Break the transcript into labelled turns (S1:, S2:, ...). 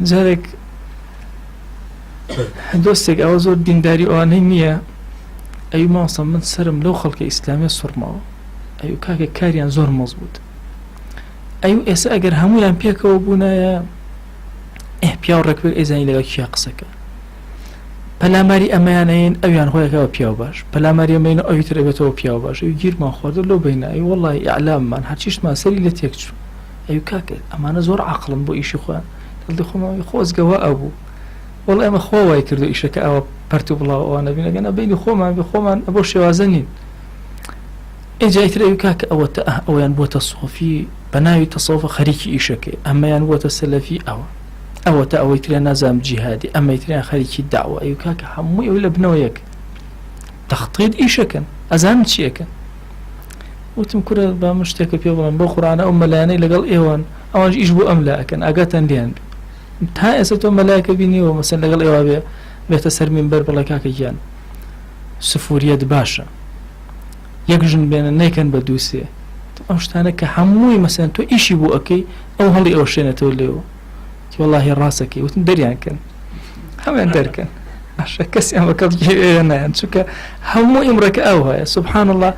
S1: جارێک دۆستێک ئەوە زۆر دینداری ئەوانەی نییە ئەی مامۆستا من سەرم لەو خەڵکە ئیسلامیە سوڕماوە ئەی کاکە کاریان زۆر مەزبوط ئەی ئێستا ئەگەر هەمویان پێکەوە بوونایە ئێ پیاو ڕێکبێت ئەیزانی لەگەڵ کیا قسەکە پەلاماری ئەمەیانەیەن ئەویان خۆیەکەوە پیاو باش پەلاماری ئەمەین ئەوی تر ئەبێتەوە پیاو باش ئەوی گیرمان خواردو لەو بینە ئەی وەڵی ئیعلاممان هەرچیشمان سەری لە تێک چوو ئەی کاکە ئەمانە زۆر عەقڵن بۆ ئیشی خۆیان دڵی خۆمان خۆزگە وا ئەبوو وەڵا ئێمە خوا وای کردو ئیشەکە ئاوا پەرت و بڵاو ئەوانە بین ئەگەنا بینی خۆمان بێ خۆمان بۆ شێوازە نین ئینجا ئیتر ئەوی کاکە ئەوەتە ئەه ئەویان بۆتە سۆفی بە ناوی تەسەوفە خەریکی ئیشەکەی ئەمەیان بۆتە سەلەفی ئەوە ئەوەتە ئەوەی تریان نازانم جیهادی ئەمەی تریان خەریکی داوە ئەوی کاکە هەمووی ئەوی لە بنەوە یەک تەختیت ئیشەکەن ئەزانن چیەکەن وتم کورە با من شتێکە پێ بڵێم بۆ قورئانە ئەو مەلایانەی لەگەڵ ئێوەن ئەوانش ئیش بۆ ئەم لا ئەکەن ئاگاتان لێیان بێ تا ئێستا تۆ مەلایەکە بینیوە مەسەن لەگەڵ ئێوە بێ بێتە سەر مینبەر بڵێ کاکە گیان سفوریەت باشە یەک ژن بێنە نەیکەن بە دووسێ ئەو شتانە کە هەمووی مەسەن تۆ ئیشی بۆ ئەەکەی ئەو هەڵی ئەوشێنێتەوە لێەوە وەڵاهی ڕاستەکەی وتم دەریان کەن هەمان دەرکەن باشە کەسیان بە کەڵکی نایەن چونکە هەموو ئیمڕەکە ئەو هەیە سبحان الله.